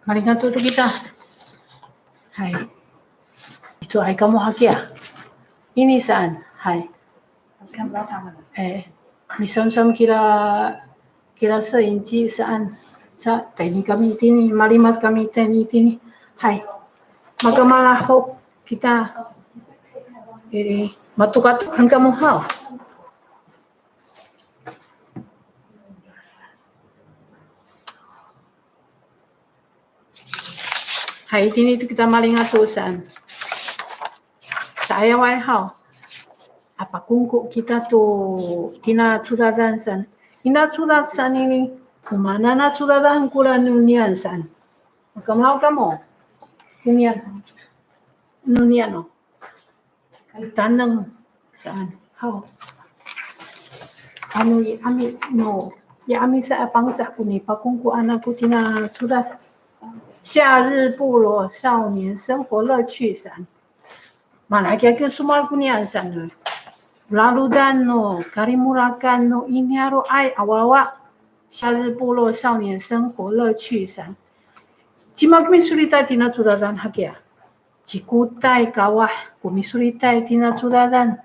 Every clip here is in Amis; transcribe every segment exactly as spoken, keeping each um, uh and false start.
Malingato to kita. Hay. Icowaay kamo hakiya. Ini saan. Hay. 看不到他们了。 E, misamsam kira, kira 摄影机 saan. Sa, tayni kami itini, malimad kami tayni itini. Hay. Makamalahok kita. E, matokatok han kamo haw. Hay, itini to kita malingato saan. Sa'ayaway haw. A pakongko kita to tina codadan saan. Ina codad saan ini, o maan a codadan kora no niyam saan. Kamo, kamo. Ko niyam saan. No niyam no. Taneng saan. Haw. Ano i 'Amis, no, i 'Amisay a Pangcah ko nipakongkoan ako tina codad. 夏日部落少年生活乐趣 saan. Mana kiya ko somowal ko niyam saan. Lalodan no kalimolakan no i niyaro'ay a wawa. 夏日部落少年生活乐趣 saan. Cima ko misolitay tina codadan hakiya? Cikotay kawah ko misolitay tina codadan.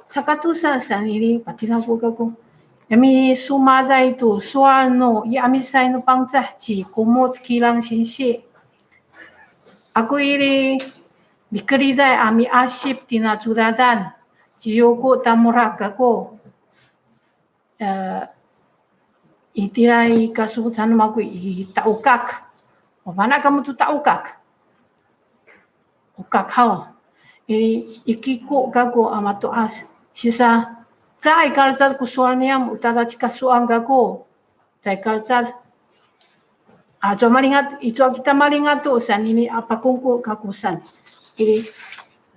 Sakatosa saan ili, patinako kako. Ya misomaday to sowal no i 'Amisay no Pangcah ci Komod Kilang singsi. Ako ili mikeriday a miasip tina codadan, ci Yoko Tamora kako. E, itira i kasofocan no mako i Taokak. O fana' kamo to Taokak? Okak haw. I, i Kiko kako a mato'as. Sisa, caay kalecad ko sowal niyam, o tada ci Kasoan kako. Caay kalecad. A, cowa malingat, icowa kita malingato saan ini a pakongko kako saan. Ini,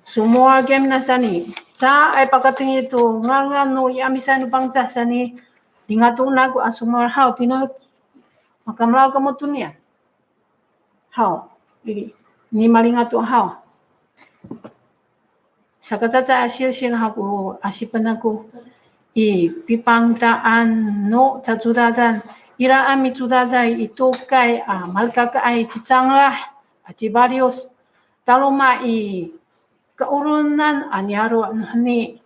somowal kami na saan i. Caay pakatengil to ngangan no i 'Amisay no Pangcah saan i. Lingato nako a somowal haw, tina, makamelaw kamo to niya. Haw, ini, ini malingato haw. Saka caca a silsil haw ko asipen ako i pipangtaan no cacodadan. Ira a micodaday i tokay a malekakaay ci Canglah aci Faliyos. Taloma' i kaoronan a niyaro' no heni.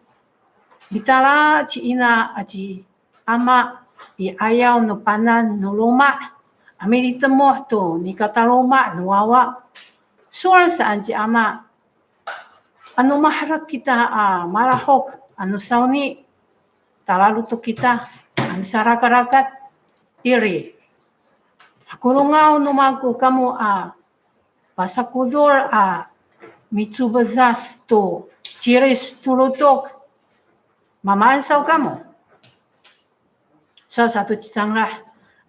Mitala ci ina aci ama i 'ayaw no panan no loma' a militemoh to nikataloma' no wawa. Sowal saan ci ama, ano maherek kita a malahok ano sawni, talalotok kita a misarakarakat iri. Hakolongaw no mako kamo a pasakodol a micobedas to ciris to lotok. Mamaan saw kamo? Sa sato ci Canglah.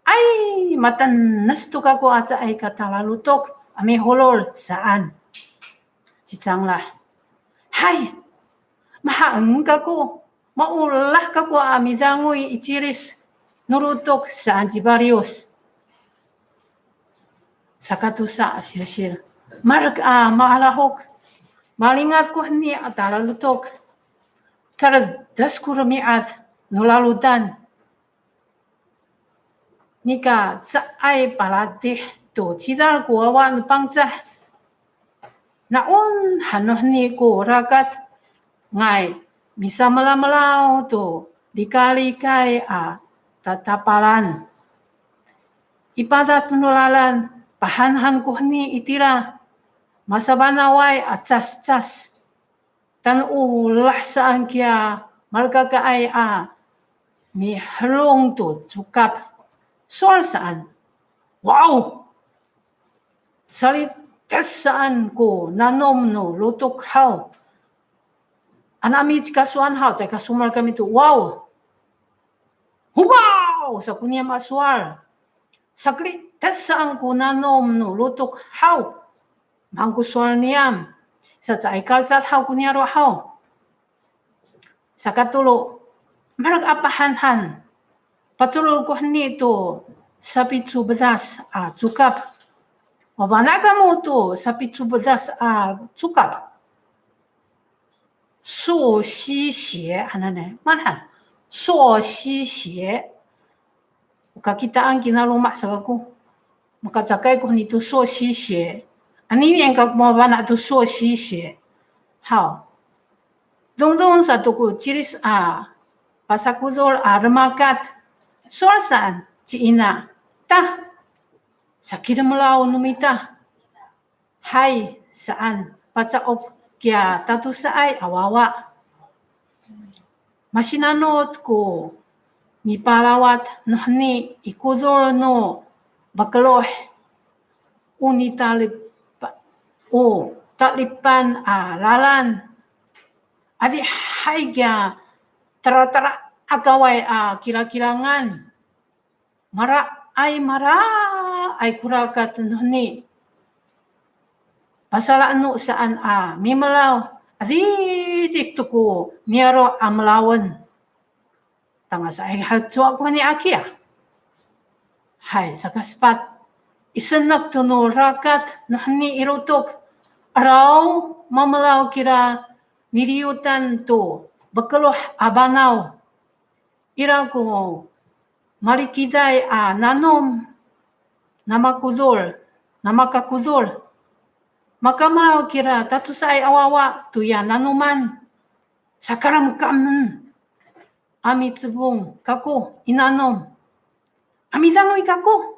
Ay, matenes to kako a caay ka talalotok a miholol saan. Ci Canglah. Hay, mahaen kako, maolah kako a midangoy i ciris no lotok saan ci Faliyos. Sakatosa a silsil. Marek a malahok. Malingad ko heni a talalotok. Caledes ko romi'ad no lalodan. Nika caay palatih to cidal ko wawa no Pangcah. Na'on han no heni ko rakat nga'ay misamelamelaw to likalikay a tatapalan. I padat no lalan, pahanhan ko heni itira, masafanaway a cascas. Tano olah saan kiya malekakaay a mihelong to cokap. Sowal saan. Waw! Salites saan ko nanom no lotok haw. Ana mi ci Kasoan haw, caay ka somowal kami to. Waw! Hobaw! Sa ko niyam a sowal. Sakalites saan ko nanom no lotok haw. Maan ko sowal niyam. Sa caay kalecad haw ko niyaro' haw. Sakatolo, marek a pahanhan. Pacolol ko heni to sapicobedas a cokap. Mafana' kamo to sapicobedas a cokap? 溯溪鞋 hananay, maan han? 溯溪鞋. O kakitaan kina loma' sa kako. makacakay ko heni to 溯溪鞋. Anini ko mafana' to 溯溪鞋. Haw. Dongdong sato ko ciris a pasakodol a remakat. Sowal saan ci ina. Ta, sakidemelaw no mita. Hay saan, paca'of kiya tatosaay a wawa. Masinanot ko nipalawat no heni i kodol no bakeloh. O nitalip-, o talipan a lalan. Adihay kiya tarataraakaway a kilakilangan. Maraay, maraay ko rakat no heni. Pasala'eno saan a mimelaw, adidik to ko niyaro' a melawen. Tangasa i hacowa ko heni a kiya. Hay, saka sepat. I senek to no rakat no heni i lotok. Araw mamelaw kira niliyotan to bakeloh a banaw. Ira ko malikiday a nanom, namakodol, namakakodol. Makamelaw kira tatosaay a wawa toya nanoman. Sakalamkamen a micebong kako i nanom. A midangoy kako.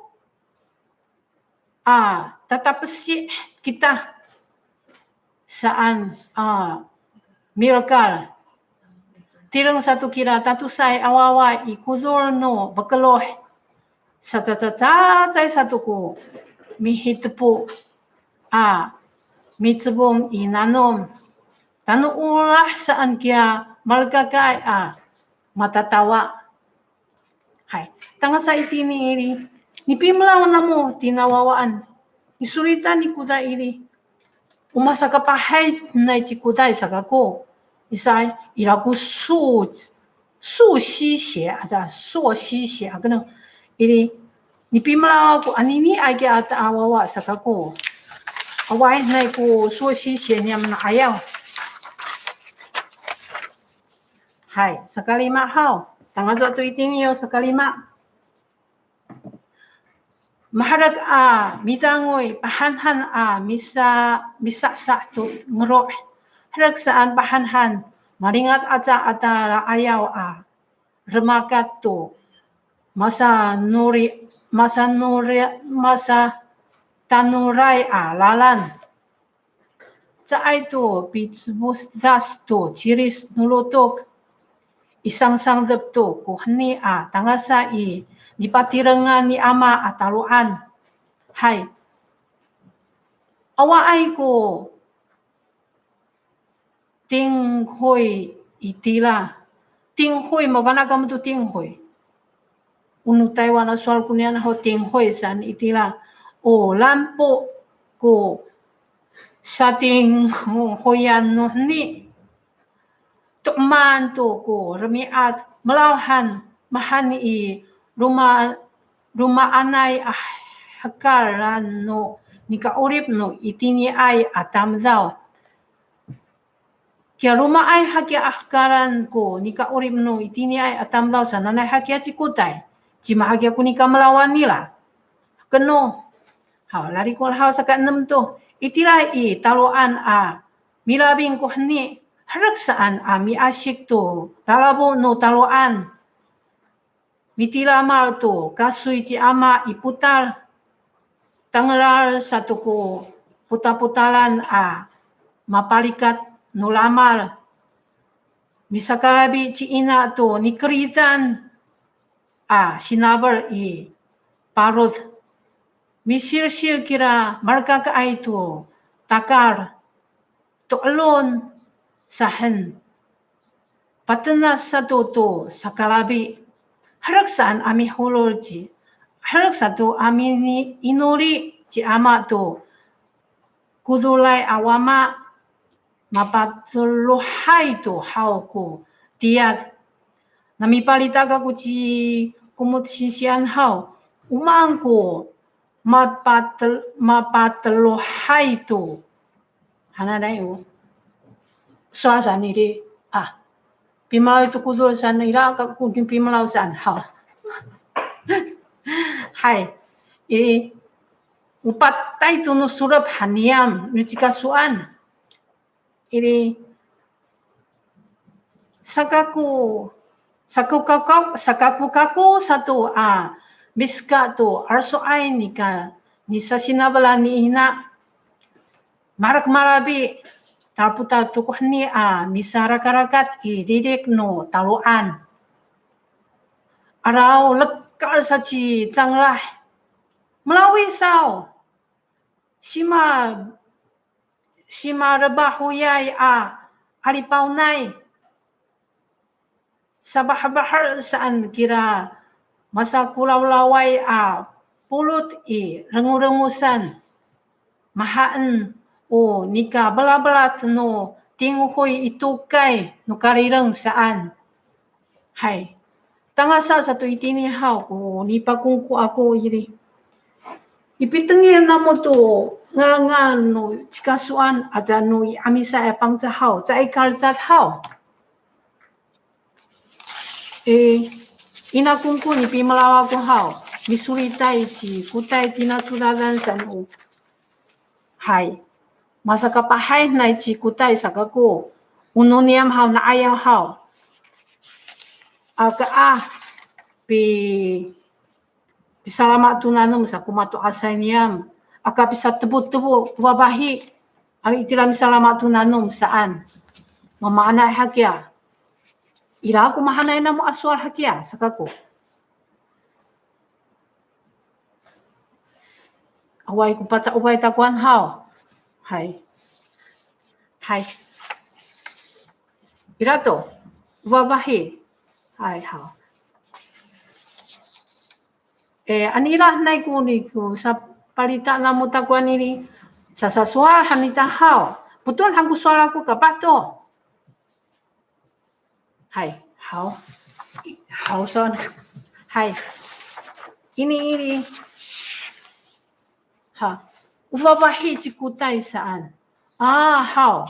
A tatapesi kita saan a milekal. Tireng sato kira tatosaay a wawa i kodol no bakeloh. Sacacacacay sato ko mihitepo a micebong i nanom. Tano olah saan kiya malekakaay a matatawa. Hay, tangasa itini iri. Nipimelaw namo tina wawaan. Nisolitan ni Koday iri. O masakapahay nai ci Koday sa kako. Isay, ira ko 溯, 溯溪鞋 aca, 溯溪鞋 a keno. Iri, nipimelaw ako aniniay kiya a wawa sa kako. Awaay nai ko 溯溪鞋 niyam a ayaw. Hay, sakalima haw. Tangasa to itini yo, sakalima. Maherek a midangoy, pahanhan a misa, misasa' to ngero'. Herek saan pahanhan, malingat aca a tala'ayaw a remakat to masanori, masanori, masatanoray a lalan. Caay to picebodas to ciris no lotok. I sangsangdep to ko heni a tangasa i nipatirengan ni ama a talo'an. Hay. Awaay ko tinghoy itira. Tinghoy, mafana' kamo to tinghoy? O no Taywan a sowal koniyan ho tinghoy saan itira. O lampo ko satinghoyan no heni. To'eman to ko romi'ad, melaw han, mahaen i loma, lomaanay a hekalan no nika'orip no itiniay a tamdaw. Kiya lomaay hakiya a hekalan ko nika'orip no itiniay a tamdaw sa nanay hakiya ci Koday. Cima hakiya ko nikamelawan nira. Keno. Haw, lalikol haw saka enem to. Itira i talo'an a milabing ko heni. Herek saan a miasik to lalabo no talo'an. Mitilamal to kasoy ci ama i potal. Tangelal sato ko potapotalan a mapalikat no lamal. Misakalabi ci ina to nikeridan a sinafel i parod. Misilsil kira malekakaay to takal. To'elon sahen. Patenas sato to sakalabi. Herek saan a miholol ci. Herek sato a miniinoli ci ama to kodolay a wama. Mapatelohay to haw ko tiyad. Na mipalita kako ci Komod singsian haw. O maan ko mapatel-, mapatelohay to. Hananay o. Sowal saan iri. A. Pimalaw to kodol saan ira, kako pimalaw saan. Haw. Hay. Iri. O patay to no solep han niyam no cikasoan. Iri, sakako, sakokako, sakakokako sato a miska to 'aloso'ay nika nisasinafelan ni ina. Marek malafi, talapotal to ko heni a misarakarakat i lilik no taloan. Araw lekal sa ci Canglah. Melawi saw. Sima, simalefahoyay a 'alipawnay. Sabahebahel saan kira masakolawlaway a polot i rengorengosan. Mahaen o nikafelafelat no tinghoy i tokay no karireng saan. Hay. Tangasa sato itini haw ko nipakongko ako iri. I pitengil namo to ngangan no cikasoan aca no i 'amisay a Pangcah haw, caay kalecad haw. E, ina kongko nipimelaw ako haw, misolitay ci Kotay tina codadan saan o. Hay. Masakapahay hanay ci Kotay sa kako. O no niyam haw, na'ayaw haw. Aka a, pi, pisalama to nanom sa ko mato'asay niyam. Aka pisatefotefoc ko fafahi. Ami itira misalama to nanom saan. Mamaanay hakiya. Ira ko mahaenay namo a sowal hakiya, sa kako. Awaay ko paca'ofay takowan haw. Hay. Hay. Ira to. O fafahi. Hay, haw. E, ano ira hanay ko ni ko sapalita namo takowan iri. Sasasowal han ita haw. Poton han ko sowal ako kapah to. Hay, haw. Haw, saan. Hay. Ini, ini. Ha. O fafahi ci Kotay saan. A, haw.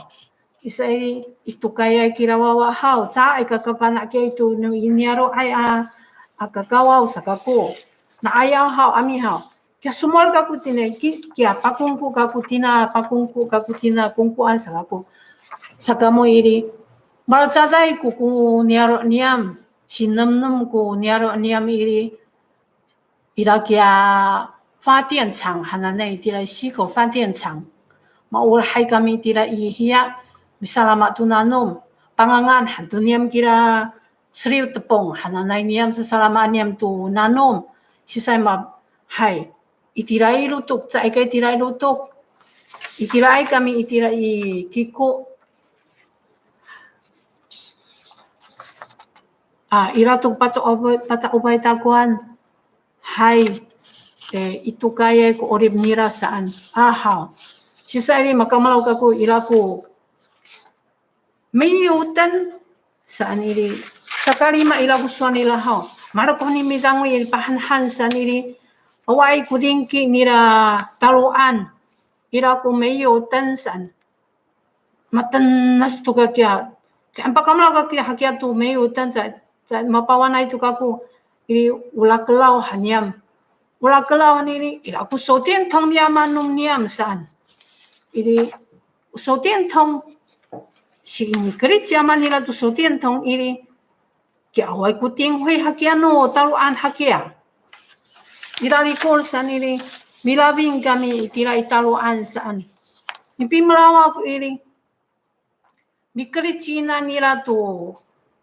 Isa i, i tokayay kira wawa haw. Caay ka kafana' kiya to no i niyaro'ay a, a kakawaw sa kako. Na'ayaw haw, ami haw. Kiya somowal kako tina, ki-, kiya pakongko kako tina, pakongko kako tina, kongkoan sa kako. Sakamo iri, malecaday ko, ko niyaro' niyam, sinemnem ko niyaro' niyam iri, ira kiya 发电厂 hananay, itira i Siko 发电厂. Maolahay kami itira i hiya, misalama to nanom, pangangan han to niyam kira Sriw Tepong hananay niyam, sasalama niyam to nanom. Sisay ma, hay, itira i lotok, caay ka itira i lotok. Itiraay kami itira i Kiko. A, ira to paca'of-, paca'ofay takowan. Hay, e, i tokayay ko 'orip nira saan. A, haw. Sisay iri makamelaw kako ira ko Miyoten saan iri. Sakalima ira ko sowal nira haw. Mala ko heni midangoy i pahanhan saan iri. Awaay ko dingki nira taloan. Ira ko miyoten saan. Matenas to kakiya. Caay pakamelaw kakiya hakiya to miyoten sa, sa mapawanay to kako. Iri o lakelaw han niyam. O lakelaw han iri, ira ko 手电筒 niyam, nanom niyam saan. Iri 手电筒, si ini kelit ci ama nira to 手电筒 iri, kiya awaay ko tinghoy hakiya no taloan hakiya. Ira rikor saan iri, milafin kami itira i taloan saan. Nipimelaw ako iri, mikelit ci ina nira to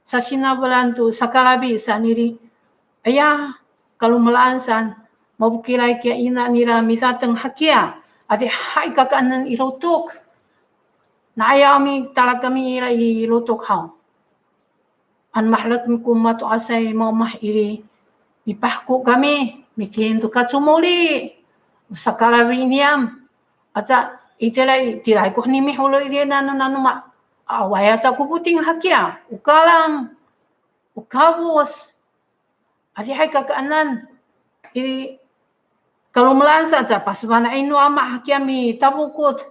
sasinafelan to sakalafi saan iri. Aya, kalomelaan saan, mafokilay kiya ina nira midateng hakiya, adihay kakaenen i lotok. Na'ayaw mitala kami ira i lotok haw. Ano maherek ko mato'asay maomah iri, mipahko kami, mikilim to kacomoli, o sakalafi niyam. Aca, itira, itira ko heni miholo iri nano nano ma, awaay aca ko foting hakiya, o kalang, o kafos, adihay kakaenen, iri, kalomelaan sa aca pasofana'in no ama hakiya mitafokod,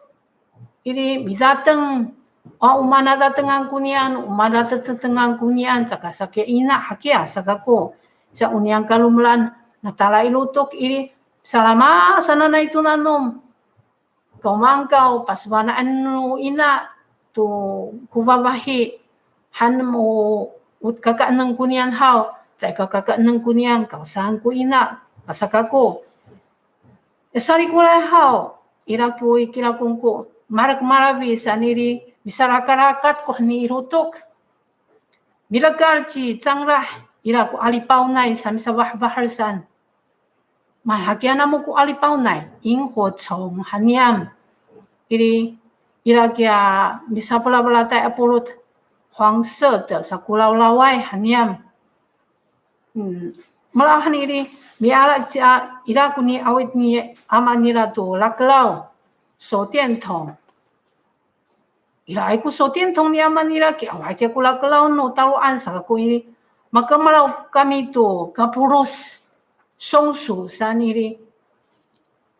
iri midateng, a, o manadatengan ko niyam, o manadatengan ko niyam, caka sakiya ina hakiya, sa kako, sa o niyam kalomelaan, natala i lotok iri, Salama sananay to nanom. Kawmangkaw, pasefana'en no ina to ko fafahi, han mo o kakaenen koniyan haw, caay ka kakaenen koniyan, kawsaan ko ina, pasaka ko. E, sarikoray haw, ira ko ikira kongko, marek malafi saan iri, misarakarakat ko heni i lotok. Milekal ci Cangrah, ira ko 'alipawnay sa misafahfahel saan. Mahakiya namo ko 'alipawnay, 萤火虫 han niyam. Iri, ira kiya misafelafelatay a polot, 黄色的 sa ko lawlaway han niyam. Hmm. Mala han iri, miala ci a, ira ko ni'awit ni ama nira to lakelaw, 手电筒. Iraay ko 手电筒 ni ama nira, ki'away kiya ko lakelaw no taloan sa kako iri. Makamelaw kami to kaporos, 松鼠 saan iri.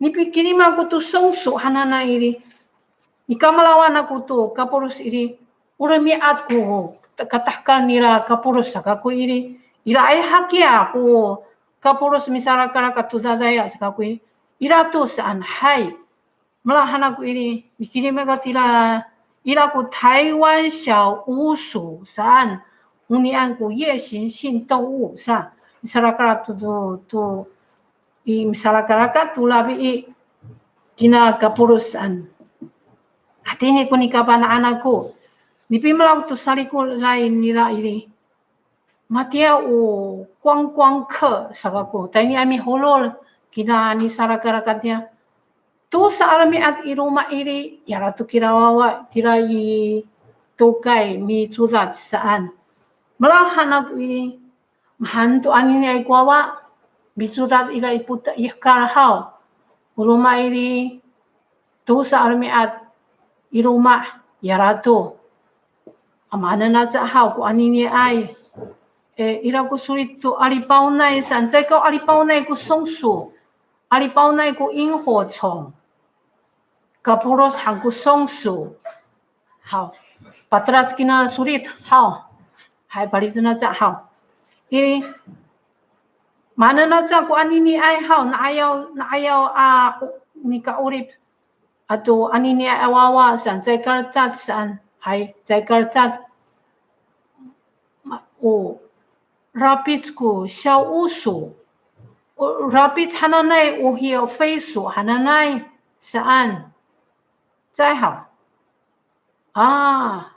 Nipikilim ako to 松鼠 hananay iri. Nikamelawan ako to kaporos iri. O romi'ad ko katahekal nira kaporos sa kako iri. Iraay hakiya ko kaporos misarakarakat to dadaya sa kako iri. Ira to saan, hay. Mala han ako iri, mikilim ako tira, ira ko 台湾小鼯鼠 saan, onian ko 夜行性动物 sa, misarakarakat to, to, to, i misarakarakat to lafi i kina kaporos saan. Hatini ko nikafana'an ako, nipimelaw to sarikoray nira iri. Matiya o 观光客 sa kako, tayni a miholol kina nisarakarakat niya. Tosa a romi'ad i loma' iri, ira to kira wawa, tira i tokay micodad saan. Mala han ako iri, mahaen to aniniay ko wawa, micodad ira i pota' i hekal haw. O loma' iri, tosa a romi'ad i loma', ira to. A maanen aca haw ko aniniay. E, ira ko solit to 'alipawnay saan. Caay ka o 'alipawnay ko 松鼠. 'Alipawnay ko 萤火虫. Kaporos han ko 松鼠. Haw. Patelac kina solit haw. Hay, palicen aca haw. Iri, maanen aca ko aniniay haw, na'ayaw, na'ayaw a, o, nika'orip. Ato aniniay a wawa saan, caay kalecad saan. Hay, caay kalecad. Ma, o, rapic ko 小鼯鼠. O, rapic hananay, o hiya 飞鼠 hananay saan. Caay haw. A,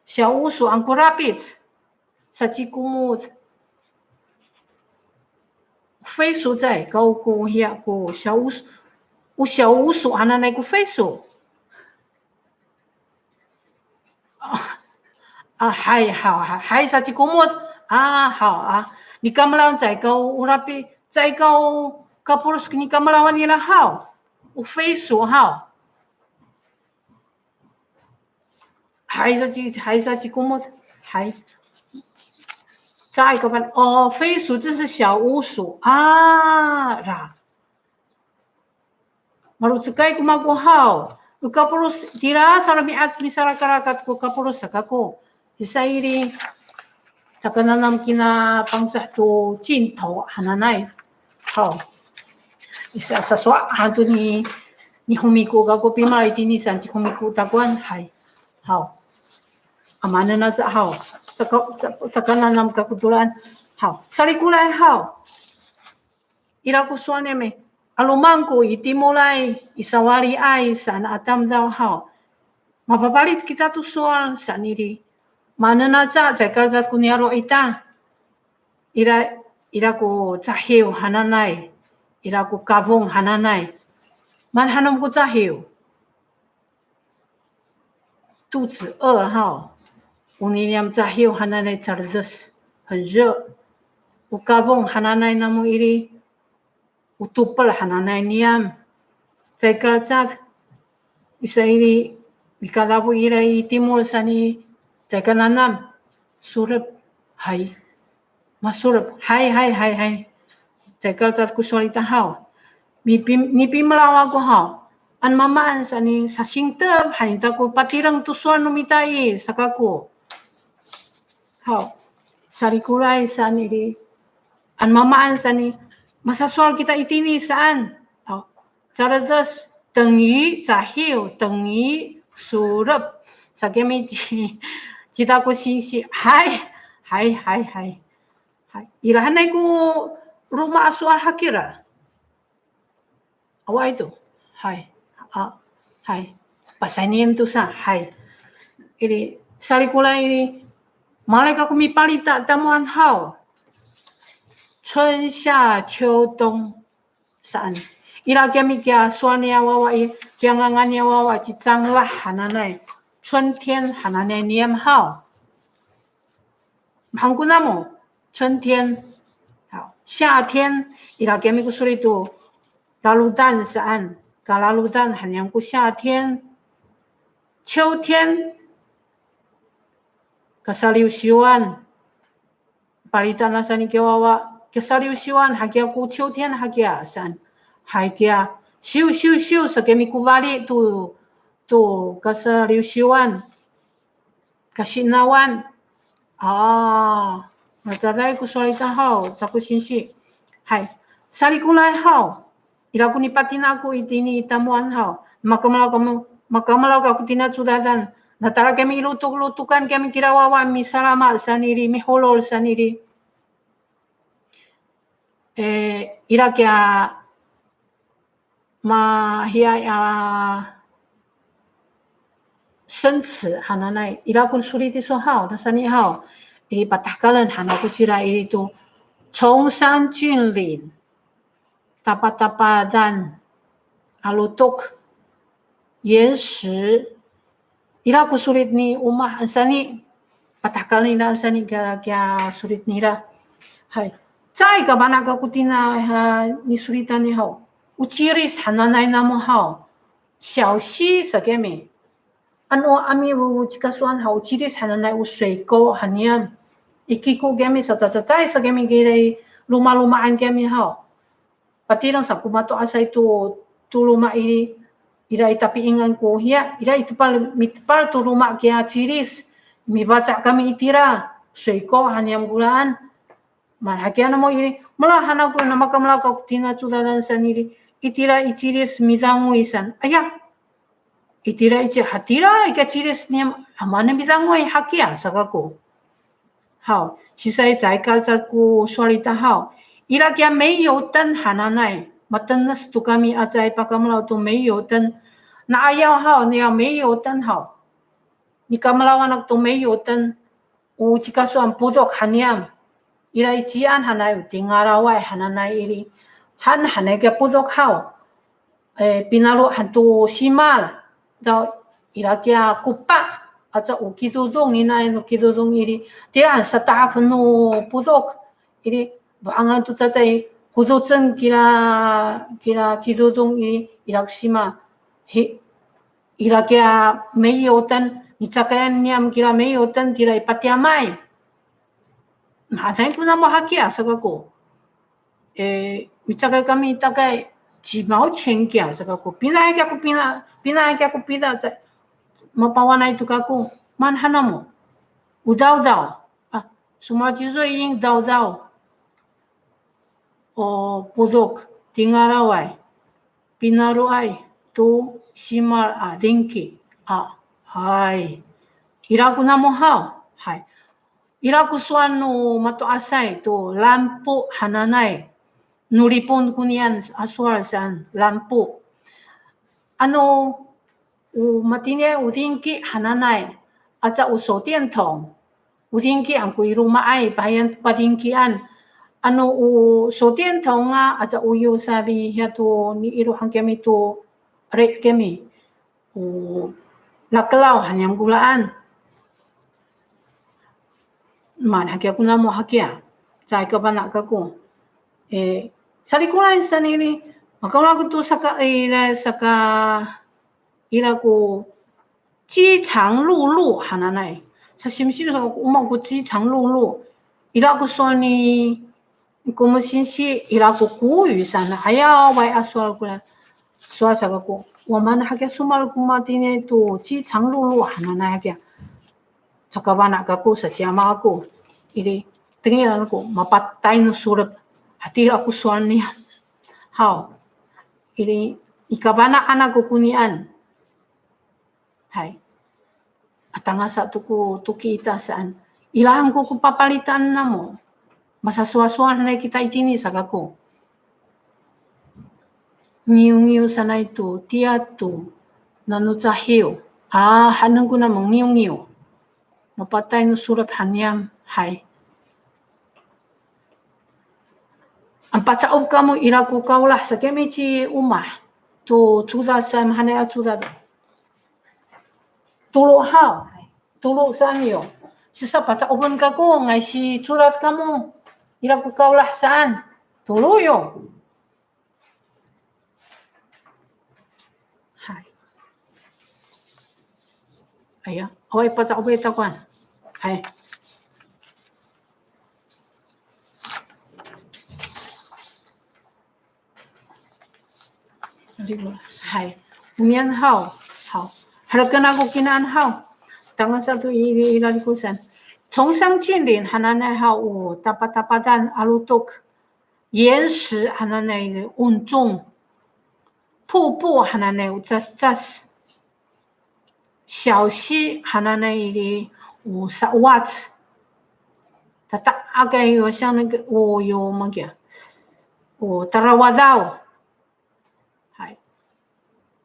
小鼯鼠 han ko rapic. Sacikomod. 飞鼠 caay ka, o ko hiya ko 小鼯鼠, o 小鼯鼠 hananay ko 飞鼠. A, a, hay, haw, hay, sacikomod. A, haw, a. Nikamelawan caay ka o rapic, caay ka o kaporos nikamelawan nira haw. O 飞鼠 haw. Hay saci, hay sacikomod. Hay. Caay ka pan, o, 飞鼠 这是小鼯鼠 a, ra. Malocekay ko mako haw. O kaporos, tira sa romi'ad misarakarakat ko kaporos sa kako. Isa iri, caay ka nanam kina Pangcah to 镜头 hananay. Haw. Isa, sasowal han to ni, ni Homiko kako, pima itini saan ci Homiko takowan. Hay. Haw. A maanen aca haw. Caay ka, caay ka, caay ka nanam kako toran. Haw. Sarikoray haw. Ira ko sowal niyam i, 'aloman ko i timolay, i sawaliay saan a tamdaw haw. Mafafalic kita to sowal saan iri. Maanen aca caay kalecad ko niyaro' ita. Ira, ira ko cahiw hananay, ira ko kafong hananay. Maan hanom ko cahiw? 肚子饿 haw. O niyam cahiw hananay caledes, 很热. O kafong hananay namo iri, o topel hananay niyam. Caay kalecad, isa iri, mikadafo ira i timol saan i, caay ka nanam, sorep, hay. Masorep, hay, hay, hay, hay. Caay kalecad ko sowal ita haw. Nipi, nipimelaw ako haw. An mamaan saan i, sasingtep han ita ko patireng to sowal no mita i, sa kako. Haw. Sarikoray saan iri. An mamaan saan i, Masasowal kita itini saan. O, caledes, 等于 cahiw, 等于 solep. Saki mi ci, cita ko singsi. Hay, hay, hay, hay. Hay. Ira hanay ko roma a sowal hakira. Awaay to. Hay. A, hay. Pasayni to sa. Hay. Iri, salikoray iri, malay kako mipalita tamoan haw. 春夏秋冬 saan. Ira kiyami kiya sowal niya wawa i, kiya ngangan niya wawa ci Canglah hananay. 春天 hananay niyam haw. Mahaen ko namo, 春天. Haw, 夏天, ira kiyami ko solit to, lalodan saan. Kalalodan han niyam ko 夏天. 秋天, kasaliwsiwan. Palita na saan i kiya wawa, kasaliwsiwan hakiya ko 秋天 hakiya saan. Hay kiya, siw, siw, siw, saki mi ko fali to, to kasaliwsiwan. Kasinawan. A, matiyaay ko sowal ita haw, Cako singsi. Hay. Salikoray haw. Ira ko nipatinako itini i tamoan haw. Makamelaw kamo, makamelaw kako tina codadan. Na tala kami i lotok, lotokan kami kira wawa misalama saniri, miholol saniri. E, ira kiya mahiyaay a 生词 hananay, ira ko solit iso haw, nasani haw, i patahekalen han ako cira iri to, 崇山峻岭, tapatapadan a lotok, 岩石, ira ko solit ni omah saan i, patahekalen nira saan i kiya, kiya solit nira. Hay. Caay ka fana' kako tina, ha, nisolitan i haw. O ciris hananay namo haw. 小溪 sa kami. Ano ami o cikasoan haw, o ciris hananay o 水沟 han niyam. I kiko kami sa, cacacay sa kami kira i lomaloma'an kami haw. Patireng sa ko mato'asay to, to loma' iri, ira i tapiingan ko hiya, ira i tepal, mitepal to loma' kiya ciris, mifaca' kami itira, 水沟 han niyam koraan. Maan hakiya namo iri, mala han ako, na makamelaw kako tina codadan saan iri, itira i ciris midangoy saan. Aya, itira i ci, hatira i ka ciris niyam, a maan midangoy hakiya sa kako. Haw, sisay caay kalecad ko sowal ita haw. Ira kiya 煤油灯 hananay, matenes to kami a caay pakamelaw to 煤油灯. Na'ayaw haw, niya 煤油灯 haw. Nikamelawan ako to 煤油灯, o cikasoan podok han niyam. Ira i cian hanay o tingalaway hananay iri. Han hanay kiya podok haw. E, pinaro han to simal, taw ira kiya kopa, aca o kidodong, ninaay no kidodong iri, tira han sata'afen no podok, iri, boangan to cacay, hodocen kira, kira kidodong iri, ira ko simal. Hi, ira kiya 煤油灯, micakayan niyam kira 煤油灯, tira i patiyamay. Mahaenay ko namo hakiya sa kako. E, micakay kami takay 几毛钱 kiya sa kako. Pina kiya ko pina, pina kiya ko pina, ca, mapawanay to kako. Maan han namo. O dawdaw. A, somowal ci Zoying, dawdaw. O podok, tingalaway, pinaroay to simal a dingki. A, hay. Ira ko namo haw. Hay. Ira ko sowal no mato'asay to lampo hananay. No Lipon koniyan a sowal saan, lampo. Ano, o matini o dingki hananay, aca o 手电筒. O dingki han ko i loma'ay, pahayan padingkian. Ano o 手电筒 a, aca o yo sabi hiya to niilohan kami to, ri' kami. O lakelaw han niyam koraan. Maan hakiya ko namo hakiya. Caay ka fana' kako. E, salikoray saan iri, makaolak to saka, ira saka, ira ko 饥肠辘辘 hananay. Sasimsim sa ko omah ko 饥肠辘辘. Ira ko sowal ni Komo singsi, ira ko 古语 saan, ayaway a sowal kora. Sowal sa kako, o maan hakiya somowal ko matini to 饥肠辘辘 hananay hakiya. Caka fana' kako sa ci ama ako. Iri, tengilan ako, mapatay no solep. Hatira ko sowal niyam haw. Iri, i kafana'an ako konian. Hay. A tangasa to ko, to kiita saan. Ira han ko, ko papalitaan namo. Masasowasowal hanay kita itini sa kako. Ngiwngiw sanay to, tiya to, nano cahiw. A, haenen ko namo ngiwngiw. Mapatay no solep han niyam, hay. Ano paca'of kamo ira ko kaolah sa kiyami ci omah. To codad sa mahaenay a codad. Tolo haw. Tolo saan yo. Sisa paca'ofen kako, nga'ay sicodad kamo. Ira ko kaolah saan. Tolo yo. Hay. Aya, awaay paca'of i takowan. Hay. Hay. Onian haw. Haw. Hereken ako kinian haw. Tangasa to i, i, i lalikosan. 崇山峻岭 hananay haw o tapatapadan a lotok. 岩石 hananay o 'oncong, 瀑布 hananay o cascas, 小溪 hananay i, o saowac. Tata'akay yo, 像那个, o, yo, mangkiya, o tarawadaw. Hay.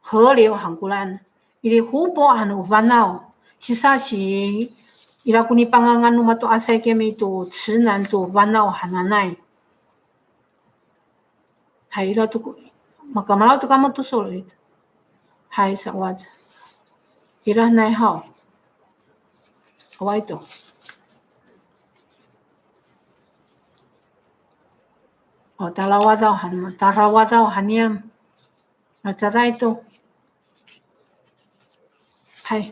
河流 han koran. Iri 湖泊 han o fanaw. Sisa si, ira ko nipangangan no mato'asay kiyami to 池南 to fanaw hananay. Hay, ira to ko, makamalaw to kamo to solit. Hay, saowac. Ira hanay haw. Awaay to. O, tarawadaw han, tarawadaw han niyam. Lacaday to. Hay.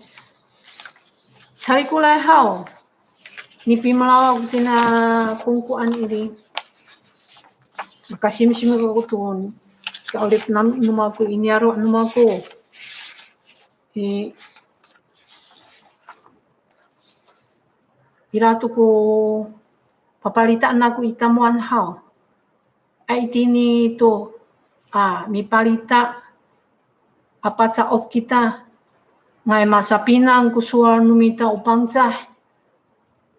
Sarikoray haw. Nipimalaw ako tina kongkoan iri. Makasimsim kako to ka'orip nam-, no mako i niyaro' no mako. I, ira to ko papalitaan ako i tamowan haw. A itini to, a, mipalita, a paca'of kita, nga'ay masapinang ko sowal no mita o Pangcah,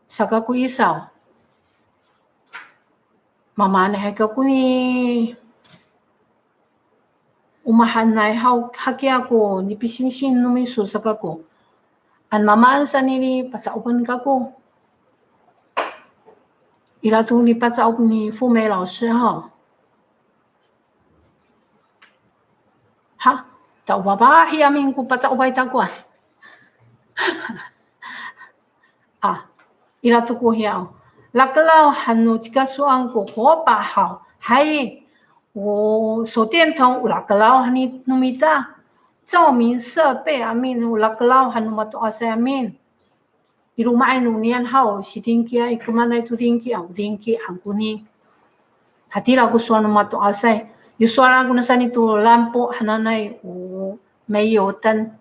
sa kako i saw. Mamaanay kako ni o mahaenay haw, hakiya ko nipisimsim no miso sa kako. Ano mamaan sa nini paca'ofen kako. Ira to nipaca'of ni 富美老师 haw. Ha, ta o fafahi amin ko paca'ofay takowan. A, ira to ko hiya. Lakelaw han no cikasoan ko 火把 haw. Hay, o 手电筒 o lakelaw han ni no mita. 照明设备 amin o lakelaw han no mato'asay amin. I loma'ay no niyan haw, sitingki a, i kemanaay to tingki a, o tingki han koni. Hatira ko sowal no mato'asay. Yo sowal ako na sani to lampo hananay o 煤油灯.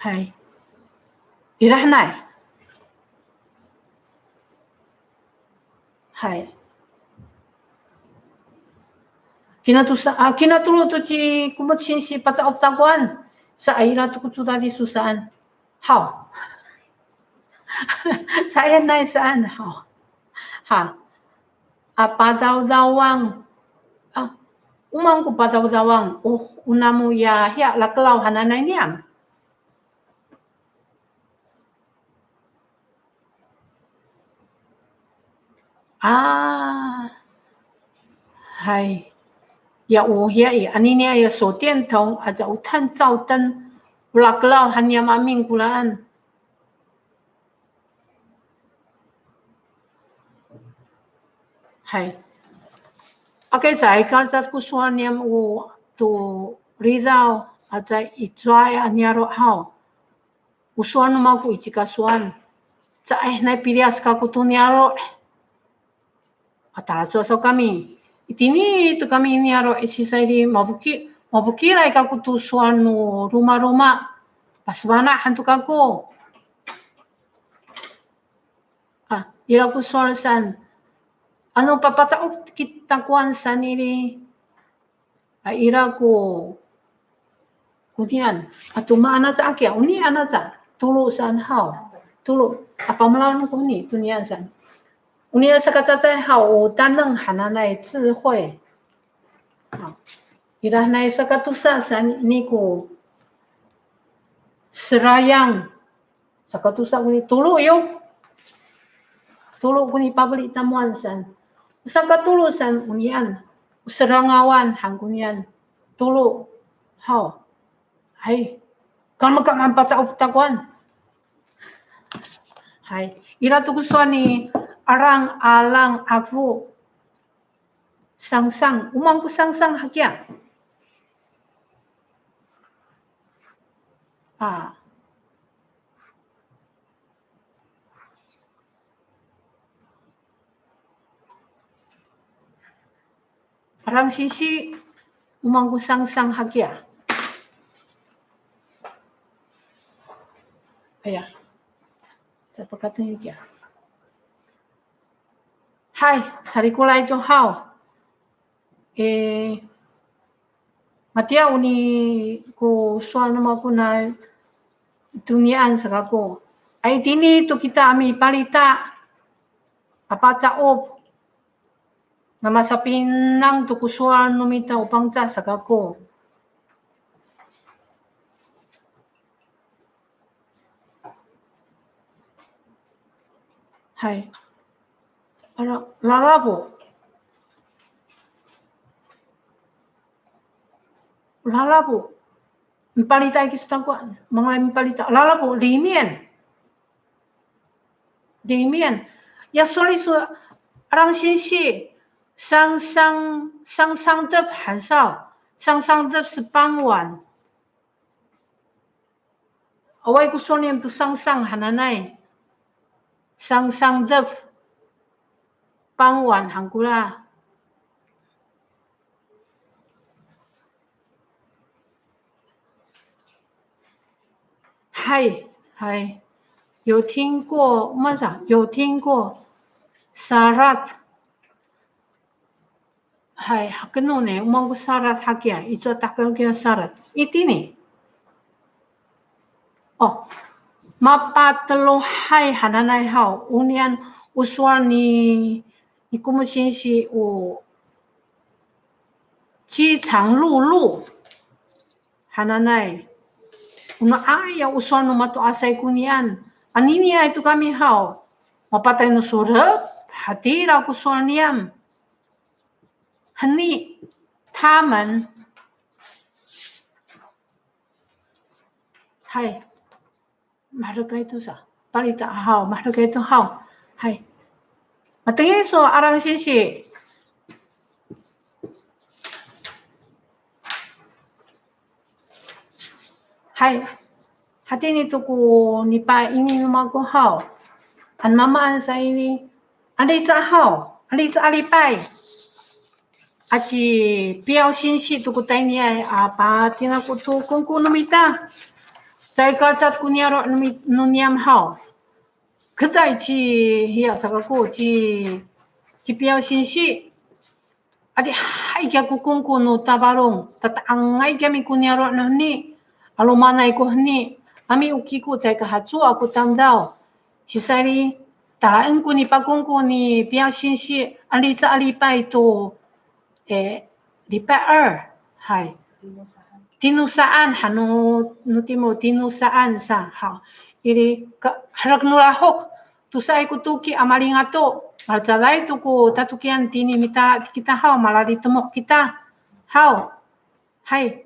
Hay. Ira hanay. Hay. Kinatosa, a, kinatolo to ci Komod singsi paca'of takowan. Sa ira to ko codad iso saan. Haw. Caay hanay saan. Haw. Ha. A, padawdawang. A, o maan ko padawdawang. O, o namo ya, hiya lakelaw hananay niyam. A, hay. Ya o hiya i, anini a ya 手电筒, aca o 探照灯, o lakelaw han niyam amin koraan. Hay. Aka caay ka, caay ko sowal niyam o to Ridaw, aca i cowaay a niyaro' haw. O sowal no mako i cikasoan. Caay hanay piliyas kako to niyaro'. A talacowa saw kami. Itini to kami niyaro' i sisay di mafoki-, mafokilay kako to sowal no romaroma. Pasifana' han to kako. Ira ko sowal san, ano papaca'of kita takowan san ili, a, ira ko, ko niyaan, ato maan aca kiya, o niyaan aca, tolo san haw, tolo, a pamelawan ko ni, to niyaan san. O niyaan saka cacay haw, o taneng hananay 智慧. Haw. Ira hanay saka tosa san ini ko serayang. Saka tosa ko ni tolo yo. Tolo ko ni pafeli tamowan san. Saka tolo san o niyaan. O serangawan han ko niyaan. Tolo. Haw. Hay. Kal maka maan paca'of takowan. Hay. Ira to ko sowal ni Alang, Alang Afo. Sangsang, o maan ko sangsang hakiya. A. Alang singsi, o maan ko sangsang hakiya. Aya. Sa pakatengil kiya. Hay, sarikoray to haw. E, matiya o ni ko sowal no mako na to niyaan sa kako. Ay, tini to kita a mipalita, a paca'of. Na masapinang to ko sowal no mita o Pangcah sa kako. Hay. Ara, lalafo. Lalafo. Mipalita i kiso takowan. Mangalay mipalita. Lalafo, 里面. 里面. Ya sowal iso, Alang singsi, sangsang, sangsangdef han saw. Sangsangdef sa pangwan. Awaay ko sowal niyam to sangsang hananay. Sangsangdef. Pangwan han kora. Hay, hay. 有听过, masa, 有听过. Sarat. Hay, hakeno ni, o maan ko sarat hakiya, icowa tahekal kiya sarat. Itini. O, mapatelohay hananay haw, o niyaan o sowal ni, ni Komo singsi o 饥肠辘辘 hananay. O no aya o sowal no mato'asay ko niyaan. Aniniay to kami haw, mapatay no sorep, hatira ko sowal niyam. Heni, 他们. Hay. Maherekay to sa. Palita haw, maherekay to haw. Hay. Matengil so, Alang singsi. Hay. Hatini to ko nipaini no mako haw. Ano mamaan sa ini. Alica haw. Alica a lipay. Aci Piyaw singsi to ko tayniay a patinako to kongko no mita. Caay kalecad ko niyaro' no mi-, no niyam haw. Kecay ci, hiya sa kako ci, ci Piyaw singsi. Adihay kiya ko kongko no Tafalong, tata'angay kiyami ko niyaro' no heni, 'alomanay ko heni, ami o kiko caay kahacowa ko tamdaw. Sisay i, talaen ko nipakongko ni Piyaw singsi, alica a lipay to, e, lipay er, hay. Tinosaan, hano, no timo, tinosaan sa, haw. Iri, ka, herek no lahok, tosaay ko toki a malingato, malecaday to ko tatokian tini mitala kita haw, malalitemoh kita. Haw. Hay.